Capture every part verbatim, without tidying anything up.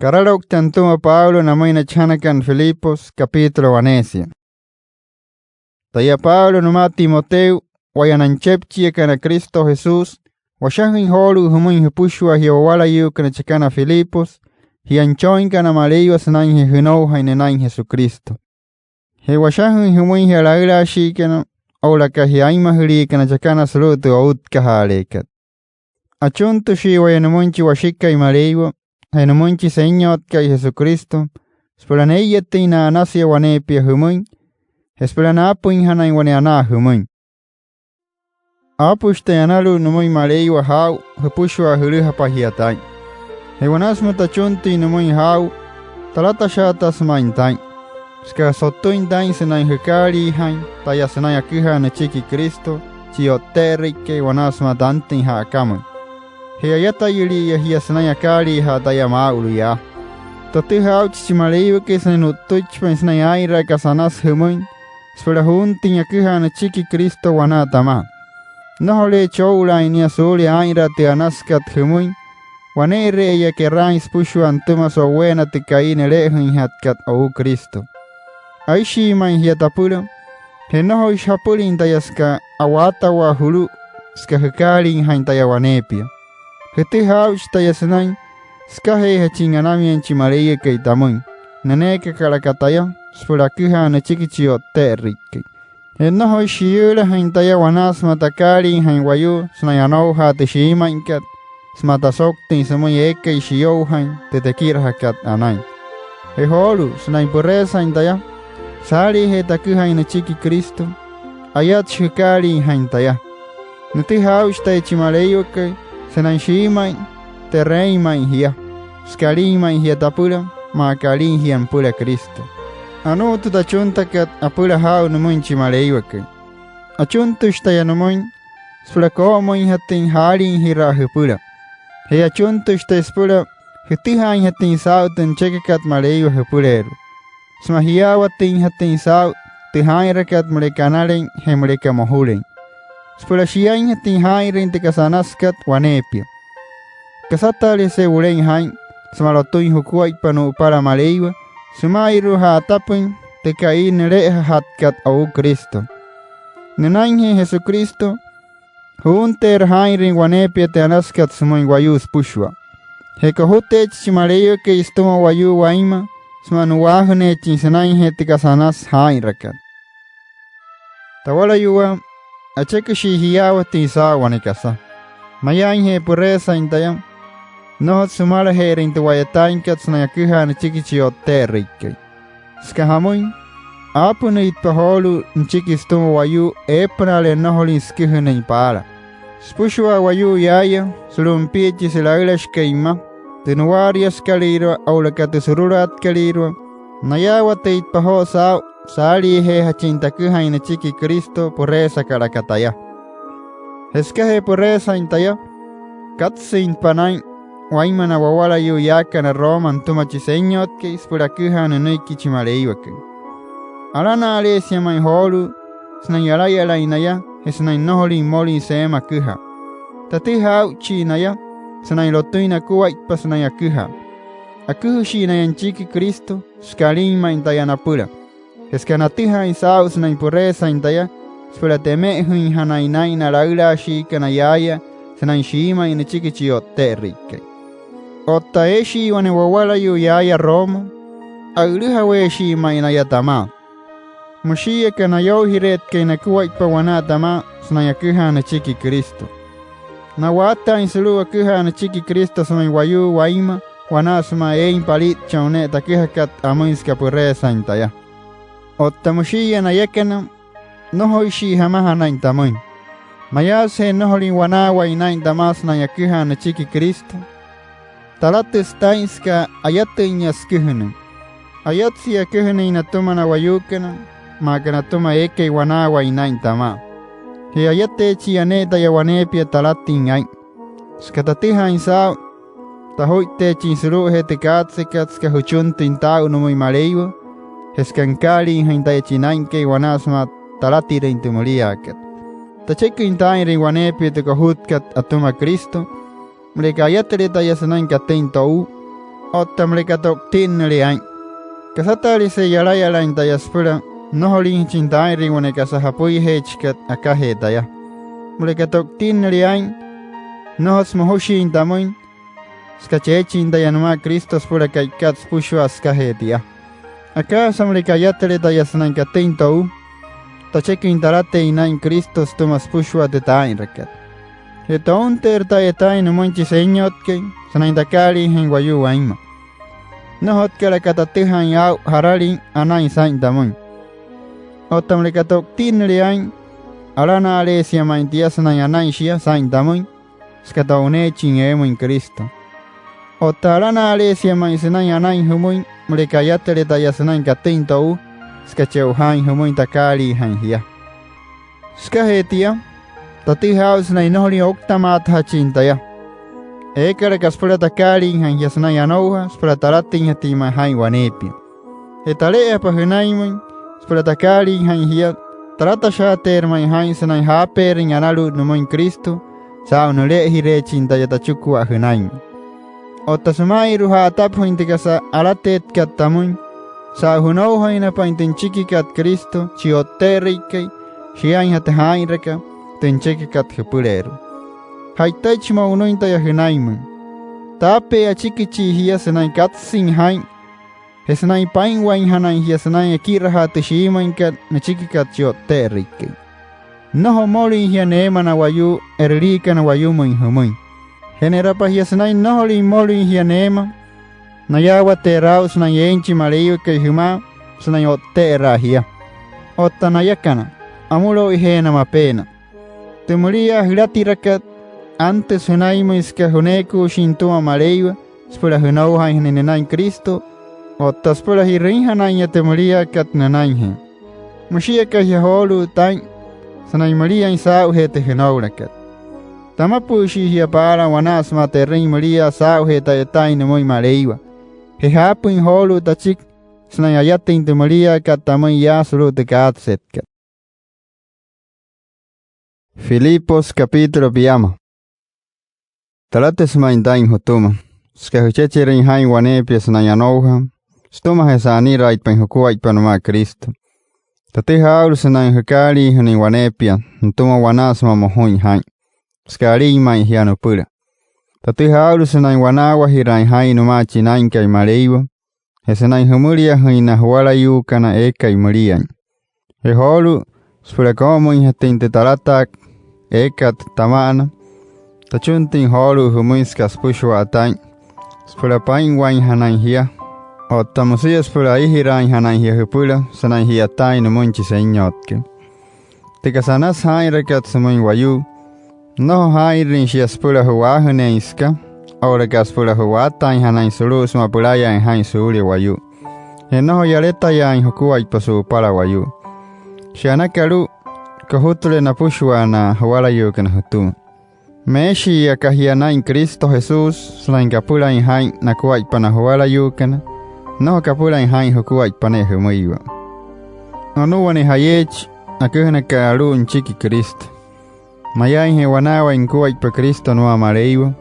Karaloukta nütüma Pablo namüin na chajanakana Filipos, capítulo waneesia. Taya Pablo nümaa Timoteo, waya na nüchepchiakana Cristo Jesús, washajüin joolu'u jümüin jüpüshua jia wawalayuukana chakana Filipos, jia nüchooinkana Maleiwa sünainjee jünoujain nünain Jesucristo. Je washajüin jümüin jia laülaashiikana oo'ulaka jia aa'inmajüliikana chakana sulu'u tü outkajaaleekat. Achuntüshii waya nümüin chi Washikai Maleiwa je nümüin chi Senyotkai Jesucristo süpüla nee'iyatüin na'anasia waneepia jümüin je süpüla naapüinjanain wane anaa jümüin. Aapüshi taya analu'ut nümüin Maleiwa jaa'u jüpüshua jülüjapa jia taa'in. Je wanaa sümaa tachuntüin nümüin jaa'u, talatashaatasü ma'i taa'in süka sotüin taa'in sünain jükaaliijain taya sünain aküjaa nüchiki Cristo chi O'tte'erüikai wanaa sümaa tantüin ja'akamüin. Je ayatayüli'iya jia sünain akaaliijaa taya maa'ulu yaa. Tatüjaa aa'uchi chi Maleiwakai sünain nu'ttüichipain sünain aa'inraa kasa anasü jümüin süpüla juuntüin aküjaa nüchiki Cristo wanaa tamaa. Nnojoleechi oo'ulaain nia suulia aa'inraa tü anasükat jümüin, wane'ere'eya keraain süpüshua nütüma so'uweena tü ka'i nüle'ejüinjatkat o'u Cristo. Aishii ma'i jia tapüla, je nnojoishi japülüin taya süka a'waatawaa julu'u, süka jükaaliijain taya waneepia. Jütüjaa aa'uchi taya sünain sükajeejachin anamiain chi Maleiwakai tamüin nüneekakalaka taya süpüla aküjaa nüchiki chi O'tte'erüikai. Je nnojoishi shiyüülajüin taya wanaa sümaa takaaliijain wayuu sünain anoujaa tü shiimüinkat sümaa tasouktüin sümüin eekai shiyoujain tü tekirajakat anain. Je joolu'u, sünain püreesain taya, saaliijee taküjain nüchiki Cristo, ayatshi jükaaliijain taya. Nütüjaa aa'uchi taya chi Maleiwakai sünain shiimüin te'reein ma'i jia, süka alin ma'i jia tapüla maa aka alin jia nüpüla Cristo. Anuu tü tachuntakat apüla jaa'u nümüin chi Maleiwakai. Achuntüshi taya nümüin süpüla koo'omüinjatüin jaaliijiraa jüpüla. Je achuntüshi taya süpüla jütüjaainjatüin saa'u tü nüchekakat Maleiwa jüpüleerua sümaa jiyaawatüinjatüin saa'u tü jaa'inrakat müleka analein je müleka mojulein, süpüla shiainjatüin jaa'inrüin tü kasa anasükat waneepia. Kasataalejese wulein jaa'in sümaa lotüin jukuaippa nu'upala Maleiwa süma'inru'u ja'atapüin tü ka'i nüle'ejajatkat o'u Cristo. Nünainjee Jesucristo, juunteerü jaa'inrüin waneepia tü anasükat sümüin wayuu süpüshua. Je kojuteechi chi Maleiwakai sütüma wayuu wainma sümaa nu'waajüneechin sünainjee tü kasa anasü jaa'inrakat. Tawalayuwaa, acheküshii jiyaawatüin saa'u wane kasa. Mayaainje püreesain taya, nnojotsü sümalaje'erüin tü wa'yataainkat sünain aküjaa nüchiki chi O'tte'erüikai. Süka jamüin, aapünüitpa joolu'u nüchiki sütüma wayuu eepünaale nnojolüin süküjünüin paala. Süpüshua wayuu yaaya sulu'u nipia chi sülaülashikai mma, tü nuwaariasükalüirua oo'ulaka tü surulaatkalüirua, nayaawatüitpa joo saa'u saaliijeejachin taküjain nüchiki Cristo püreesakalaka taya. Je sükajee püreesain taya, katsüintpa naa'in wainma na wawalayuu yaakana Roma nütüma chi Senyotkai süpüla aküjaa nünüiki chi Maleiwakai. Alana'aleesia ma'i joolu'u sünain yalayalain naya je sünain nnojolüin mmolüin seema aküjaa. Tatüjaa aa'uchii naya sünain lotüin nakuaippa sünain aküjaa. Aküjüshii naya nüchiki Cristo süka alin ma'i taya napüla. Je süka natüjaain saa'u sünain püreesain taya süpüla teme'ejüinjanain naa'in na laülaashiikana yaaya sünain shiimüin nüchiki chi O'tte'erüikai. Otta eeshii wane wawalayuu yaaya Roma, a'ülüjaweeshii ma'i naya tamaa. Müshii aka nayoujire'etkai nakuaippa wanaa tamaa sünain aküjaa nüchiki Cristo. Na'waataain sulu'u aküjaa nüchiki Cristo sümüin wayuu wainma wanaa sümaa eein palitchon ne'e taküjakat amüin süka püreesain taya. Otta müshi'iya nayakana, nnojoishii jamajanain tamüin. Mayaasüje nnojolüin wanaawain naa'in tamaa sünain aküjaa nüchiki Cristo, talatüsü taa'in süka ayatüinya süküjünüin. Ayatsia aküjünüin natüma na wayuukana, maa aka natüma eekai wanaawain naa'in tamaa. Je ayateechia ne'e taya waneepia talatüin aa'in. Süka tatüjaain saa'u, tajuitteechin sulu'ujee tü kaatsekat süka jüchuntüin taa'u nümüin Maleiwa, je süka nükaaliijain taya chi Naa'inkai wanaa sümaa talatirüin tü müliaakat. Tacheküin taa'inrüin waneepia tü kojutkat atüma Cristo, müleka ayatüle taya sünain katüin to'u, otta müleka to'utinnüle aa'in. Kasataalejese yalayalain taya süpüla nnojoliinjachin taa'inrüin wane kasa japüijeechikat akajee taya. Müleka to'utinnüle aa'in, nnojotsü mojushin tamüin, süka cheechin taya nümaa Cristo süpüla ka'ikat süpüshua sükajee tia. Akaajasa müleka ayatüle taya sünain katüin to'u, tacheküin talateein naa'in Cristo sütüma süpüshua tü taa'inrakat. Je tounteerü taya etaain nümüin chi Senyotkai sünain takaaliijain wayuu wainma. Nnojotkalaka tatüjaain aa'u jaralin anain saa'in tamüin. Otta müleka to'utinnüle aa'in, alana'aleesia ma'i tia sünain anain shia saa'in tamüin, süka to'uneechin eemüin Cristo. Otta alana'aleesia ma'i sünain anain jümüin müleka ayatüle taya sünain katüin to'u, süka che'ojaain jümüin takaaliijain jia. Sükajee tia, tatüjaa aa'u sünain nnojolüin ouktamaatajachin taya. Eekalaka süpüla takaaliijain jia sünain anoujaa süpüla talatüinjatüin ma'i jaa'in waneepia. Je tale'ejapa jünainmüin süpüla takaaliijain jia, talatashaateerü ma'i jaa'in sünain jaapeerüin analu'ut nümüin Cristo saa'u nüle'ejireechin taya tachikua jünainmüin. Otta süma'inru'u ja'atapajüin tü kasa alateetkat tamüin, saa'u jünoujainapain tü nüchikikat Cristo chi O'tte'erüikai, shiainjatü jaa'inraka tü nüchekakat jüpüleerua. Ja'itaichi mo'unüin taya jünainmüin. Taapee achikichii jia sünain katsüin jaa'in je sünain paa'inwainjanain jia sünain ekirajaa tü shiimüinkat nüchikikat chi O'tte'erüikai. Nnojo mmolüin jia neema na wayuu e'rüliikana wayumüin jümüin. Je ne'rapa jia sünain nnojolüin mmolüin jia neema, nayaawateerü aa'u sünain eein chi Maleiwakai jümaa sünain o'tte'eraa jia. Otta nayakana, amüloujeena mapeena. Tü müliaa jülatirakat, antüsü jünainmüin süka jüneekuushin nütüma Maleiwa süpüla jünoujainjanain nünain Cristo, otta süpüla ji'rüinjanainya tü müliaakat nünainjee. Müshii aka jia joolu'u taa'in sünain müliain saa'ujee tü jünoulakat. Tamapü'üshii jia paala wanaa sümaa te'rüin müliaa saa'ujee ta'yataain nümüin Maleiwa. Je jaapüin joolu'u tachiki sünain ayatüin tü müliaakat tamüin yaa sulu'u tü kaatsetkat. Filipos capítulo piama. Talatüsü ma'i taa'in jütüma süka jüchecherüin jaa'in waneepia sünain anoujaa sütümajee sa'aniraaitpain jukuaippa nümaa Cristo. Tatüjaa aa'ulu sünain jükaaliijünüin waneepia nütüma wanaa sümaa mojuin jaa'in, süka alin ma'i jia nüpüla. Tatüjaa aa'ulu sünain wanaawajiraain jaa'in nümaa chi Naa'inkai Maleiwa je sünain jümüliajüin na juwalayuukana eekai müliain. Je joolu'u, süpüla koo'omüinjatüin tü talataakat eekat tama'ana, tachuntüin joolu'u jümüin süka süpüshua taa'in süpüla paa'inwainjanain jia, otta müsia süpüla aijiraainjanain jia jüpüla sünain ji'yataain nümüin chi Senyotkai. Tü kasa anasü jaa'inrakat sümüin wayuu, nnojo jaa'inrüin shia süpüla ju'waajüneein süka oo'ulaka süpüla ju'waataainjanain sulu'u sümaa pülayaain jaa'in suulia wayuu. Je nnojo yaletayaain jukuaippa su'upala wayuu. Shia anaka alu'u, kojutüle napüshua na juwalayuukana jütüma. Meeshii aka jia naa'in Cristo Jesús sünain kapülain jaa'in nakuaippa na juwalayuukana, nnojo kapülain jaa'in jukuaippa ne'e jümüiwa. Anuu wane jayeechi aküjünaka alu'u nüchiki Cristo. Mayaainje wanaawain nukuaippa Cristo nümaa Maleiwa,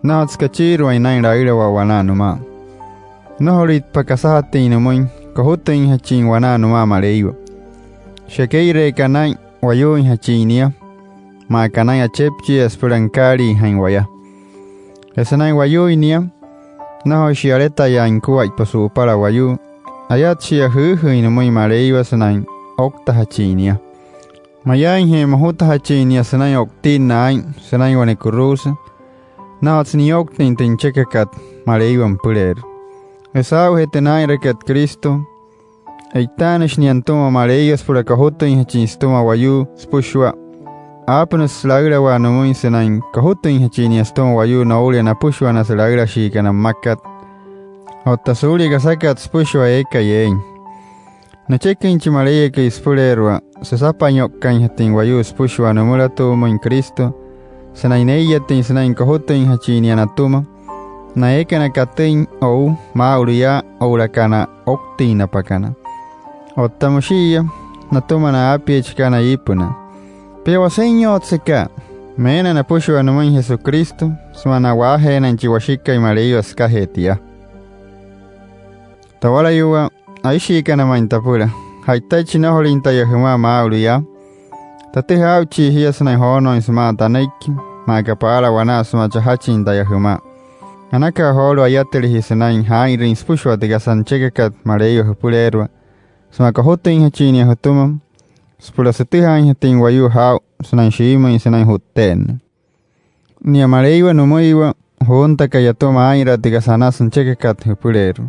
nnojotsü kachiiruain naa'in laülawaa wanaa nümaa. Nnojolüitpa kasajatüin nümüin kojutüinjachin wanaa nümaa Maleiwa. Shia kee'ireeka naa'in wayuuinjachin nia, maa aka naa'in achepchiaa süpüla nükaaliijain waya. Je sünain wayuuin nia, nnojoishi yaletayaain nukuaippa su'upala wayuu, ayatshia jüüjüüin nümüin Maleiwa sünain ouktajachin nia. Mayaainje mojutajachin nia sünain o'utinna aa'in sünain wane kuruusa, nnojotsü niyouktüin tü nüchekakat Maleiwa nüpüleerua. Je saa'ujee tü naa'inrakat Cristo, e'itaanüshi nia nütüma Maleiwa süpüla kojutüinjachin sütüma wayuu süpüshua. Aapünüsü sülaülawaa nümüin sünain kojutüinjachin nia sütüma wayuu noulia napüshua na sülaülashiikana mmakat. Otta suulia kasakat süpüshua eekai eein. Nücheküin chi Maleiwakai süpüleerua süsapainyo'ukainjatüin wayuu süpüshua nümülatu'umüin Cristo sünain nee'iyatüin sünain kojutüinjachin nia natüma na eekana katüin o'u maa'ulu yaa oo'ulaka na ouktüinnapakana. Otta müshi'iya natüma na aapiee chakana iipünaa. Pia Wasenyotsekaa, meena napüshua nümüin Jesucristo sümaa na'waajeenain chi Washikai Maleiwa sükajee tia. Tawalayuwaa, aishiikana ma'i tapüla, ja'itaichi nnojolüin taya jümaa maa'ulu yaa, tatüjaa aa'uchii jia sünain joonooin sümaa tanüiki, maa aka paala wanaa sümaa chajachin taya jümaa. Anakaja joolu'u ayatüle jia sünain jaa'inrüin süpüshua tü kasa nüchekakat Maleiwa jüpüleerua sümaa kojutüinjachin nia jütüma süpüla sütüjaainjatüin wayuu jaa'u sünain shiimüin sünain ju'tte'ennüin. Nia Maleiwa nümüiwa juuntakai atüma aa'inraa tü kasa anasü nüchekakat jüpüleerua.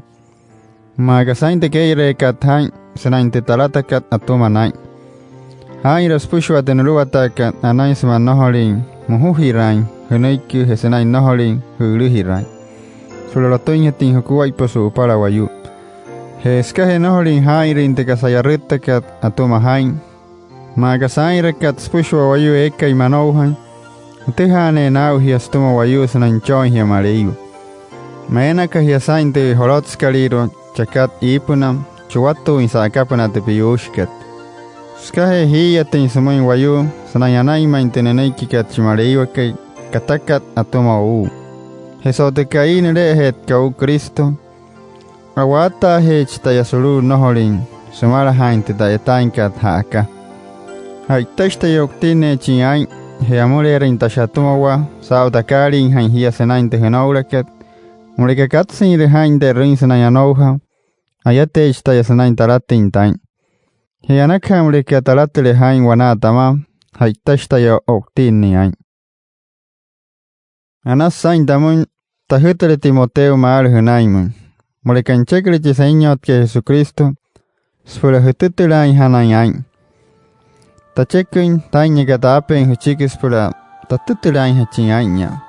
Maa aka saa'in tü kee'ireekat jaa'in sünain tü talatakat atüma naa'in, jaa'inra süpüshua tü nuluwataakat anain sümaa nnojolin mojujiraain jünüiki je sünain nnojolin jü'ülüjiraain süpüla lotüinjatüin jukuaippa su'upala wayuu. Je sükajee nnojolin jaa'inrüin tü kasa yarüttakat atüma jaa'in, maa aka saa'inrakat süpüshua wayuu eekai manoujain, atüjaaneena aa'u jia sütüma wayuu sünain nüchooin jia Maleiwa. Meena aka jia saa'in tü jolotsükalüirua chakat iipünaa, chuwatuuin sa'akapünaa tü piyuushikat. Sükajee jii'iyatüin sümüin wayuu sünain anain ma'i tü nünüikikat chi Maleiwakai katakat atüma o'u. Je so'u tü ka'i nüle'ejeetkat o'u Cristo, a'waataajeechi taya sulu'u nnojolin sümalajaain tü ta'yataainkat ja'aka. Ja'itashi taya o'utinneechin aa'in je amüleerüin tashatümawaa saa'u takaaliijain jia sünain tü jünoulakat. Müleka katsüinre jaa'in te'rüin sünain anoujaa, ayateechi taya sünain talatüin taa'in. Je anakaja müleka talatüle jaa'in wanaa tamaa, ja'itashi taya o'utinnüin aa'in. Anasü saa'in tamüin tajütüle Timoteo maala jünainmüin. Müleka nücheküle chi Senyotkai Jesucristo süpüla jütütülaainjanain aa'in, tacheküin taa'inya aka taapeein jüchiki süpüla tatütülaainjachin aa'in yaa.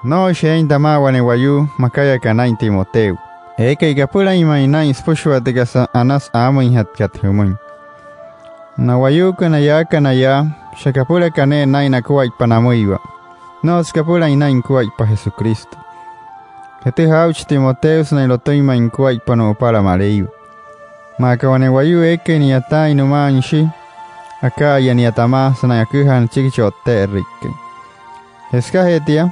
Nnojoishi eein tamaa wane wayuu makai aka naa'in Timoteo. Eekai kapülain ma'i naa'in süpüshua tü kasa anasü aamüinjatkat jümüin. Na wayuukana yaakana yaa, shia kapülaka ne'e naa'in nakuaippa namüiwa. Nnojotsü kapülain naa'in nukuaippa Jesucristo. Jütüjaa aa'uchi Timoteo sünain lotüin ma'i nukuaippa nu'upala Maleiwa. Maa aka wane wayuu eekai ni'yataain nümaa nüshi, aka'aya nia tamaa sünain aküjaa nüchiki chi O'tte'erüikai. Je sükajee tia,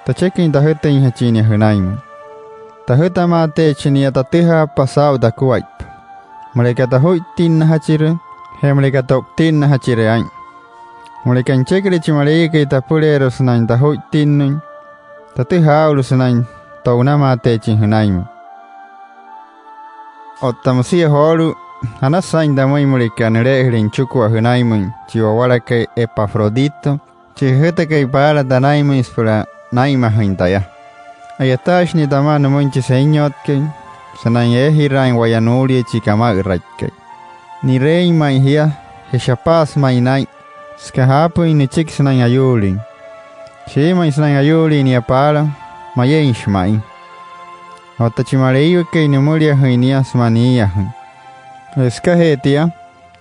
tacheküin tajütüinjachin nia jünainmüin. Tajütamaateechi nia tatüjaapa saa'u takuaippa, müleka tajuittinnajachire je müleka to'utinnajachire aa'in. Müleka nücheküle chi Maleiwakai tapüleerua sünain tajuittinnüin, tatüjaa aa'ulu sünain to'unamaateechin jünainmüin. Otta müsia joolu'u, anasü saa'in tamüin müleka nüle'ejüle nüchikua jünainmüin chi wawalakai Epafrodito, chi jüjütakai paala tanainmüin süpüla naa'inmajüin taya. A'yataashi nia tamaa nümüin chi Senyotkai sünain eejiraain waya nuulia chi Kama'üraikai. Ni'reein ma'i jia je shapaasü ma'i naa'in, süka jaapüin nüchiki sünain ayuulin. Shiimüin sünain ayuulin nia paala, mayeinshi ma'i. Otta chi Maleiwakai, nümüliajüin nia sümaa niiyajüin. Je sükajee tia,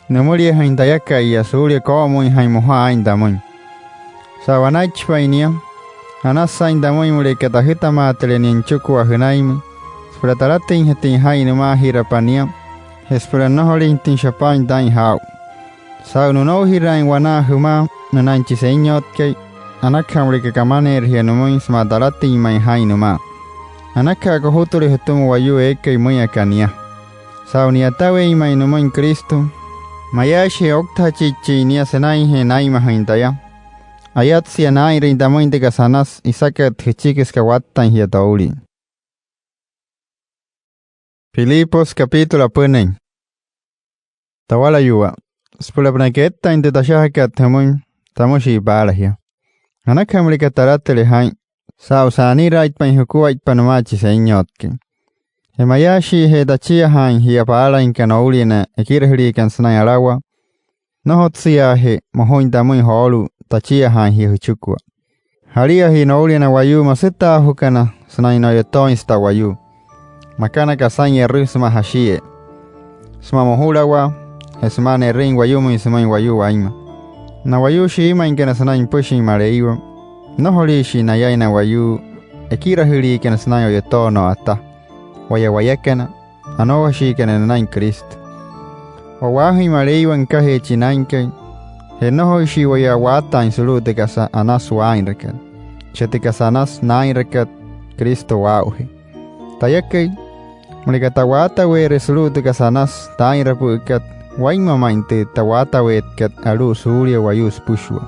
nümüliajüin tayaka'iya suulia koo'omüinjain mojuu aa'in tamüin. Saa'u anaichipain nia, anasü saa'in tamüin müleka tajütamaatüle nia nüchikua jünainmüin süpüla talatüinjatüin jaa'in nümaa ji'rapa nia je süpüla nnojolüinjatüin shapaain taa'in jaa'u. Saa'u nünoujiraain wanaa jümaa nünain chi Senyotkai, anakaja müleka kamaneere jia nümüin sümaa talatüin ma'i jaa'in nümaa. Anakaja kojutüle jütüma wayuu eekai müin aka nia. Saa'u ni'yataweein ma'i nümüin Cristo, mayaashije ouktajachichin nia sünainjee naa'inmajüin taya, ayatsia naa'inrüin tamüin tü kasa anasü isakat jüchiki süka wattain jia toulia. Filipos capítulo apünüin. Tawalayuwaa, süpülapünaa kettain tü tashajakat jümüin, tamüshii paala jia. Anakaja müleka talatüle jaa'in saa'u sa'aniraaitpain jukuaippa nümaa chi Senyotkai. Je mayaashiije tachiajaain jia paalainka noulia na ekirajüliikana sünain alawaa, nnojotsüyaaje mojuin tamüin joolu'u tachiajaain jia jüchikua. Jalia jia noulia na wayuu masütaajukana sünain no'yotooin süta wayuu, makana kasain e'rü sümaa jashiee, sümaa mojulawaa je sümaa ne'rüin wayumüin sümüin wayuu wainma. Na wayuu shiimainkana sünain nüpüshin Maleiwa, nnojoliishii nayain na wayuu ekirajüliikana sünain o'yotoonoo ata, waya wayakana anoujashiikana nünain Cristo. Wa'waajüin Maleiwa nükajee chi Naa'inkai, je nnojoishii waya a'waataain sulu'u tü kasa anasü waa'inrakat, shia tü kasa anasü naa'inrakat Cristo waa'ujee. Tayakai, müleka ta'waataweere sulu'u tü kasa anasü taa'inrapü'ükat, wainma ma'i tü ta'waataweetkat alu'u suulia wayuu süpüshua.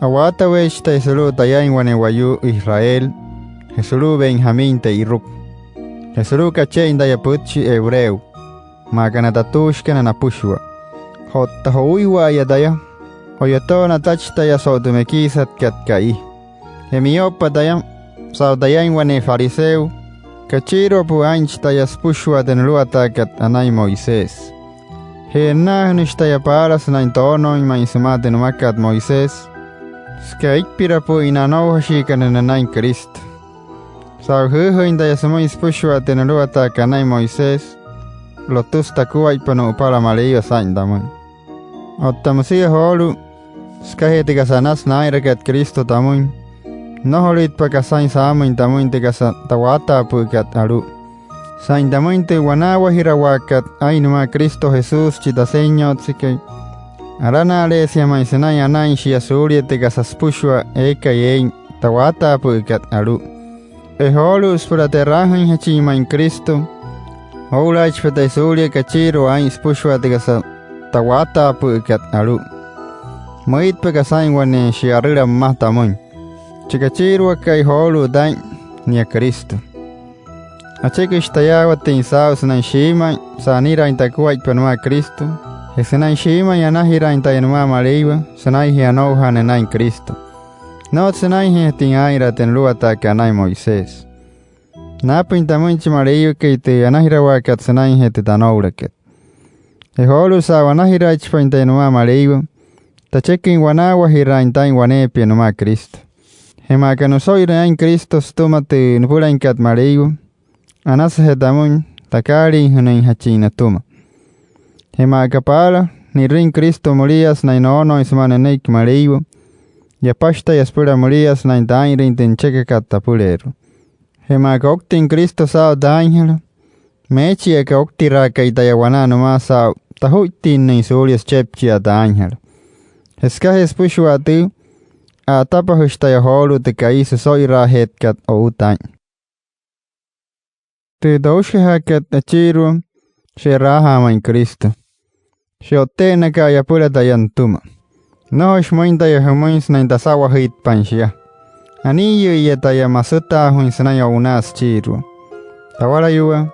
A'waataweechi taya sulu'u tayain wane wayuu Israel, je sulu'u Benjamín te'iruku, je sulu'u kache'ein taya pütchi hebreo, maa aka na tatuushikana napüshua. Otta jo'uiwa'aya taya, o'yotoona atachi taya so'u tü mekiisatkat ka'i. Je miyo'upa taya, saa'u tayain wane fariseo, kachiiruapü'ü aa'inchi taya süpüshua tü nuluwataakat anain Moisés. Je e'nnaajünüshi taya paala sünain toonooin ma'i sümaa tü nümakat Moisés, süka eippirapü'üin na anoujashiikana nünain Cristo. Saa'u jüüjüüin taya sümüin süpüshua tü nuluwataakat anain Moisés, lotüsü takuaippa nu'upala Maleiwa saa'in tamüin. Otta müsia joolu'u, sükajee tü kasa anasü naa'inrakat Cristo tamüin, nnojolüitpa kasain saamüin tamüin tü kasa ta'waataapü'ükat alu'u. Saa'in tamüin tü wanaawajirawaakat aa'in nümaa Cristo Jesús chi Tasenyotsekai, alana'aleesia ma'i sünain anain shia suulia tü kasa süpüshua eekai eein ta'waataapü'ükat alu'u. Je joolu'u, süpüla te'raajüinjachin ma'i Cristo, oo'ulaaichipa taya suulia kachiirua aa'in süpüshua tü kasa ta'waataapü'ükat alu'u. Müitpa aka saa'in wane shi'yarüla mma tamüin. Chi kachiiruakai joolu'u taa'in, nia Cristo. Acheküshi tayaawatüin saa'u sünain shiimüin sa'aniraain takuaippa nümaa Cristo, je sünain shiimüin anajiraain taya nümaa Maleiwa sünainjee anoujaa nünain Cristo, nnojotsü sünainjeejatüin aa'inraa tü nuluwataakat anain Moisés. Naapüin tamüin chi Maleiwakai tü anajirawaakat sünainjee tü tanoulakat. Je joolu'u, saa'u anajiraichipain taya nümaa Maleiwa, tacheküin wanaawajiraain taa'in waneepia nümaa Cristo. Je maa aka nüso'irüin aa'in Cristo sütüma tü nüpülainkat Maleiwa, anasüje tamüin takaaliijünüinjachin nütüma. Je maa aka paala ni'rüin Cristo müliaa sünain noonooin sümaa nünüiki Maleiwa, yapashi taya süpüla müliaa sünain taa'inrüin tü nüchekakat tapüleerua. Je maa aka ouktüin Cristo saa'u taainjala, meechia aka ouktiraakai taya wanaa nümaa saa'u tajuittinnüin suulia süchepchia taainjala. Je sükajee süpüshua tüü, a'atapajüshi taya joolu'u tü ka'i süso'iraajeetkat o'u taa'in. Tü toushikajaakat achiirua, shia e'raajaa ma'i Cristo. Shia o'tte'ennaka'aya apüla taya nütüma. Nnojoishi müin taya jümüin sünain tasa'wajüitpain shia. Aniiyü'iya taya masütaajuin sünain o'unaa süchiirua. Tawalayuwaa,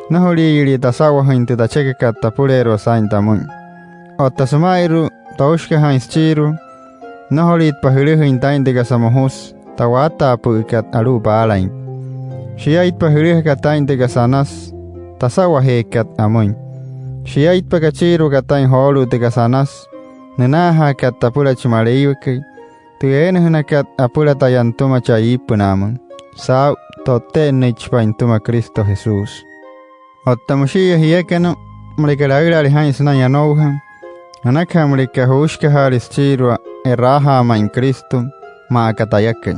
nnojoliiyülia tasa'wajüin tü tachekakat tapüleerua saa'in tamüin. Otta süma'inru'u toushikajaain süchiirua, nnojolüitpa jülüjüin taa'in tü kasa mojusü ta'waataapü'ükat alu'u paalain. Shiaitpa jülüjaka taa'in tü kasa anasü tasa'wajeekat amüin. Shiaitpa kachiiruaka taa'in joolu'u tü kasa anasü nünaajaakat tapüla chi Maleiwakai, tü eenajünakat apüla taya nütüma chaa iipünaamüin, saa'u to'tte'ennüichipain nütüma Cristo Jesús. Otta müshi'iya jiakana, müleka laülaale jaa'in sünain anoujaa, anakaja müleka juushikajaale süchiirua e'raajaa ma'i Cristo, maa aka tayakai.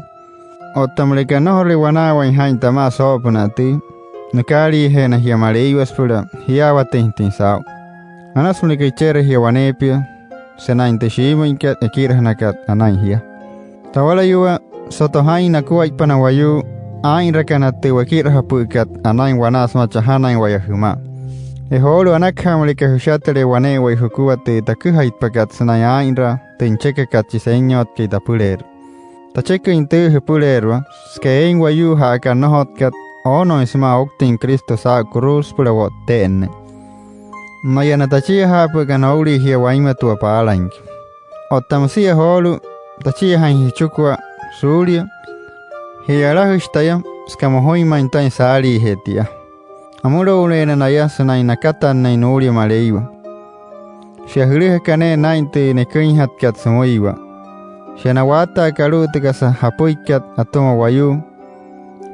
Otta müleka nnojorule wanaawain jaa'in tamaa soo'opünaa tüü, nükaaliijeena jia Maleiwa süpüla jiyaawatüinjatüin saa'u. Anasü müleka ichere jia waneepia sünain tü shiimüinkat ekirajünakat anain jia. Tawalayuwaa, soto jaa'in nakuaippa na wayuu aa'inrakana tü wekirajapü'ükat anain wanaa sümaa chajanain waya jümaa. Je joolu'u, anakaja müleka jüshatüle wane'ewai jukua tü taküjaitpakat sünain aa'inraa tü nüchekakat chi Senyotkai tapüleerua. Tacheküin tüü jüpüleerua, süka eein wayuu ja'aka nnojotkat oonooin sümaa ouktüin Cristo saa'u kuruusa süpüla wo'tte'ennüin. Mayana tachiajaapü'ükana oulia jia wainmatua paalainka. Otta müsia joolu'u, tachiajain jia jüchikua suulia, ji'yalajüshi taya, süka mojuin ma'i taa'in saaliijee tia. Amülouleena naya sünain nakatannüin nuulia Maleiwa. Shia jülüjaka ne'e naa'in tü neküinjatkat sümüiwa. Shia na'waataaka alu'u tü kasa japüikat atüma wayuu.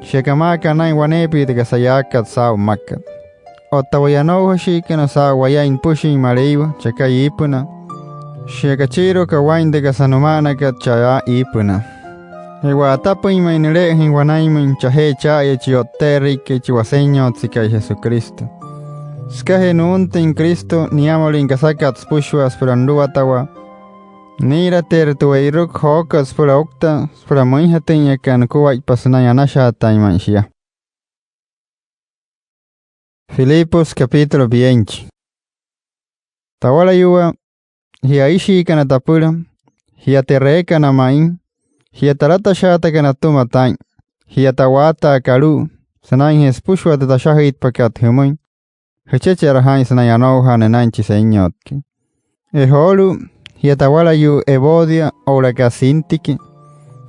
Shia kamaaka naa'in waneepia tü kasa yaakat saa'u mmakat. Otta waya anoujashiikana, saa'u wayain nüpüshin Maleiwa chakai iipünaa, shia kachiiruaka waa'in tü kasa nüma'anakat cha'aya iipünaa. Je wa'atapüin ma'i nüle'ejüin wanainmüin chajee cha'aya chi O'tte'erüikai, chi Wasenyotsekai Jesucristo. Sükajee nuuntüin Cristo niyamalüin kasakat süpüshua süpüla nuluwatawaa, nii'irateerü tü we'iruku jookot süpüla ouktaa süpüla müinjatüin aka nukuaippa sünain anashaatain ma'i shia. Filipos capítulo veinte. Tawalayuwaa, jia aishiikana tapüla, jia te'reekana ma'i, jia talatashaajatüin atüma taa'in, jia ta'waataa kalu'u sünainjee süpüshua tü tashajüitpakat jümüin, jüchechera jaa'in sünain anoujaa nünain chi Senyotkai. Je joolu'u, jia tawalayuu Evodia oo'ulaka Síntique,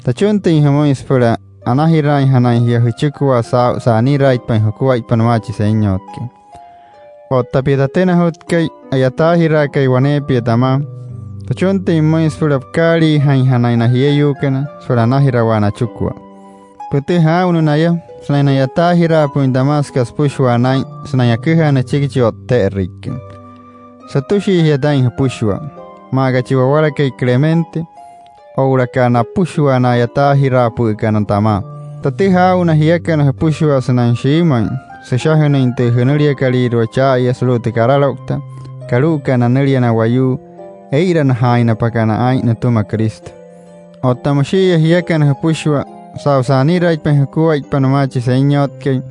tachuntüin jümüin süpüla anajiraainjanain jia jüchikua saa'u sa'aniraaitpain jukuaippa nümaa chi Senyotkai. Otta pia tatünajutkai a'yataajiraakai waneepia tamaa, tachuntüin pümüin süpüla pükaaliijainjanain na jieyuukana süpüla anajirawaa nachikua. Pütüjaa aa'unu naya sünain na'yataajiraapü'üin tamaa süka süpüshua naa'in sünain aküjaa nüchiki chi O'tte'erüikai. Satüshii jia taa'in jüpüshua, maa aka chi wawalakai Clemente oo'ulaka napüshua na a'yataajiraapü'ükana tamaa. Tatüjaa aa'u na jiakana jüpüshua sünain shiimüin süshajünüin tü jünüliakalüirua cha'aya sulu'u tü karaloukta kalu'ukana anülia na wayuu ee'iranajaainapakana aa'in nütüma Cristo. Otta müshi'iya jiakana jüpüshua, saa'u sa'aniraaitpain jukuaippa nümaa chi Senyotkai,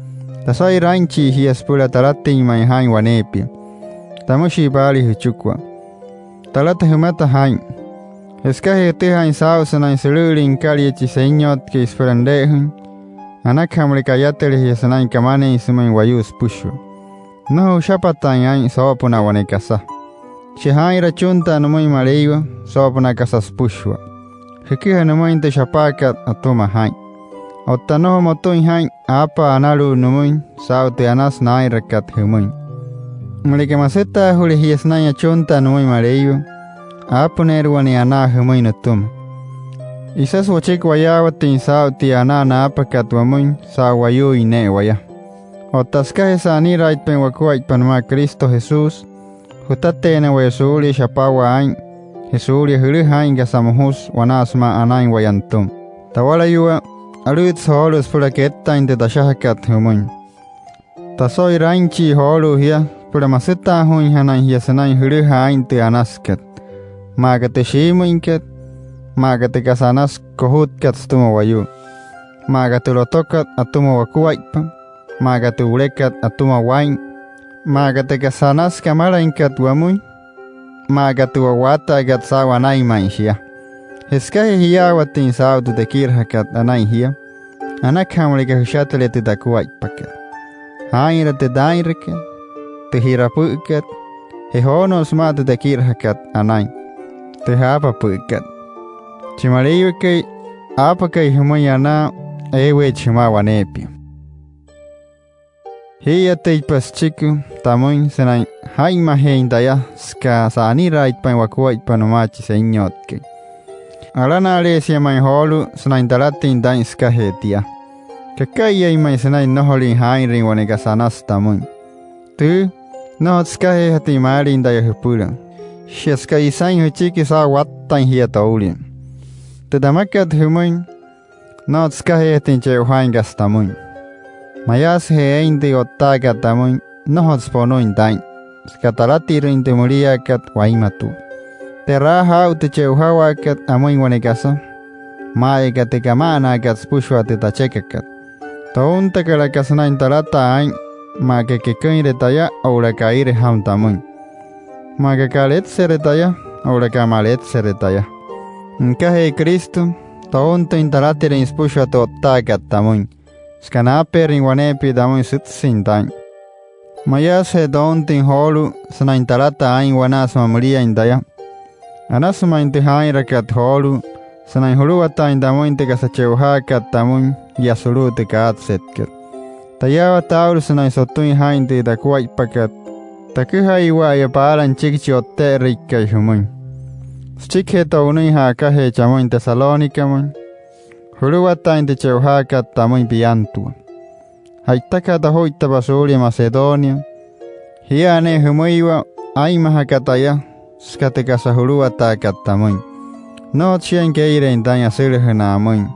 taso'ira aa'inchii jia süpüla talatüin ma'i jaa'in waneepia. Tamüshii paali jüchikua: Talata jümata jaa'in. Je sükajee jütüjaain saa'u sünain sülü'ülüin nükalia chi Senyotkai süpüla nüle'ejüin, anakaja müleka ayatüle jia sünain kamaneein sümüin wayuu süpüshua. Nnojo jüshapataain aa'in soo'opünaa wane kasa. Shia jaa'inra achuntaa nümüin Maleiwa soo'opünaa kasa süpüshua. Jüküja nümüin tü shapaakat atüma jaa'in. Otta nnojo motüin jaa'in aapaa analu'ut nümüin saa'u tü anasü naa'inrakat jümüin. Müleka masütaajule jia sünain achuntaa nümüin Maleiwa, aapüneerü wane anaa jümüin nütüma. Isasü wachiki wayaawatüin saa'u tia anaa naapakat wamüin saa'u wayuuin ne'e waya. Otta sükajee sa'aniraaitpain wakuaippa nümaa Cristo Jesús, jutateena waya suulia shapawaa aa'in je suulia jülüjaa aa'in kasa mojusü wanaa sümaa anain waya nütüma. Tawalayuwaa, alü'ütsü joolu'u süpüla kettaain tü tashajakat jümüin. Taso'ira aa'inchii joolu'u jia süpüla masütaajuuinjanain jia sünain jülüjaa aa'in tü anasükat, maa aka tü shiimüinkat, maa aka tü kasa anasü kojutkat sütüma wayuu, maa aka tü lotokat atüma wakuaippa, maa aka tü wulekat atüma waa'in, maa aka tü kasa anasü kamalainkat wamüin, maa aka tü wa'waataakat saa'u anain ma'i shia. Je sükajee jiyaawatüin saa'u tü tekirajakat anain jia, anakaja müleka jüshatüle tü takuaippakat. Jaa'inra tü taa'inrakat, tü ji'rapü'ükat, je joonoo sümaa tü tekirajakat anain, tü jaapapü'ükat. Chi Maleiwakai, aapakai jümüin anaa, eeweechi jümaa waneepia. Jii'iyatüitpa süchiki tamüin sünain jaa'inmajeein taya süka sa'aniraaitpain wakuaippa nümaa chi Senyotkai. Alana'aleesia ma'i joolu'u sünain talatüin taa'in sükajee tia. Kaka'iyain ma'i sünain nnojolüin jaa'inrüin wane kasa anasü tamüin. Tüü, nnojotsü sükajeejatüin maalüin taya jüpüla. Shia süka isain jüchiki saa'u wattain jia toulia. Tü tamakat jümüin, nnojotsü sükajeejatüin che'ojaain kasa tamüin. Mayaasüje eein tü o'ttaakat tamüin, nnojotsü ponüin taa'in süka talatirüin tü müliaakat wainmatua. Te'raajaa aa'u tü che'ojawaakat amüin wane kasa, maa'aya aka tü kama'anaakat süpüshua tü tachekakat. Tountakalaka sünain talataa aa'in, maa aka keküinre taya oo'ulaka airejama tamüin, maa aka ka'letsere taya oo'ulaka ma'letsere taya. Nükajee Cristo, tountüin talatirüin süpüshua tü o'ttaakat tamüin, süka naapeerüin waneepia tamüin sütsüin taa'in. Mayaasüje tountüin joolu'u sünain talataa aa'in wanaa sümaa müliain taya, anasü ma'i tü jaa'inrakat joolu'u sünain juluwataain tamüin tü kasa che'ojaakat tamüin yaa sulu'u tü kaatsetkat. Tayaawata aa'ulu sünain sotüin jaa'in tü takuaippakat taküjaiwa'aya paala nüchiki chi O'tte'erüikai jümüin. Süchikijee to'unüin ja'akajee chamüin Tesalónicamüin, juluwataain tü che'ojaakat tamüin piantua. Ja'itakaja tojuittapa suulia Macedonia, jia'a ne'e jümüiwa aa'inmajaka taya süka tü kasa juluwataakat tamüin. Nnojotsü shiain kee'ireein taa'in asülajünaa amüin.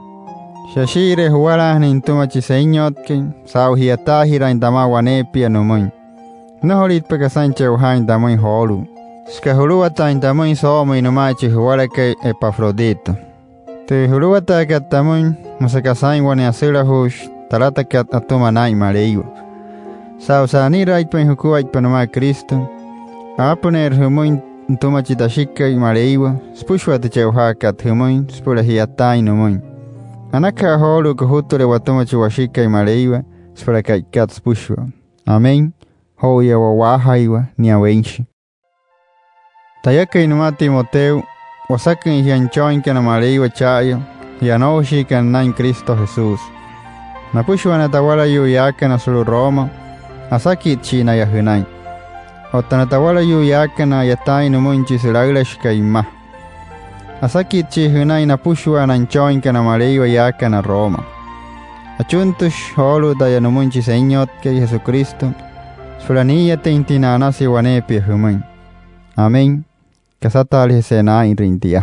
Shia shii'iree juwalaajünüin nütüma chi Senyotkai saa'u ji'yataajiraain tamaa waneepia nümüin. Nnojolüitpa kasain che'ojaain tamüin joolu'u, süka juluwataain tamüin soo'omüin nümaa chi juwalakai Epafrodito. Tü juluwataakat tamüin, müsü aka saa'in wane asülajuushi talatakat atüma naa'in Maleiwa. Saa'u sa'aniraaitpain jukuaippa nümaa Cristo, aapüneerü jümüin nütüma chi Tashikai Maleiwa süpüshua tü che'ojaakat jümüin süpüla ji'yataain nümüin. Anakaja joolu'u kojutüle watüma chi Washikai Maleiwa süpüla ka'ikat süpüshua. Amén. Joo'uya wa'waajaiwa, nia weinshi. Tayakai nümaa Timoteo, wasaküin jia nüchooinkana Maleiwa cha'aya, jia anoujashiikana nünain Cristo Jesús. Napüshua na tawalayuu yaakana sulu'u Roma, asakitshii naya jünain. Otta na tawalayuu yaakana a'yataain nümüin chi sülaülashikai mma, asakitshii jünain napüshua na nüchooinkana Maleiwa yaakana Roma. Achuntüshi joolu'u taya nümüin chi Senyotkai Jesucristo süpüla nii'iyatüinjatüin na'anasia waneepia jümüin. Amén. Kasataalejese naa'inrüin tia.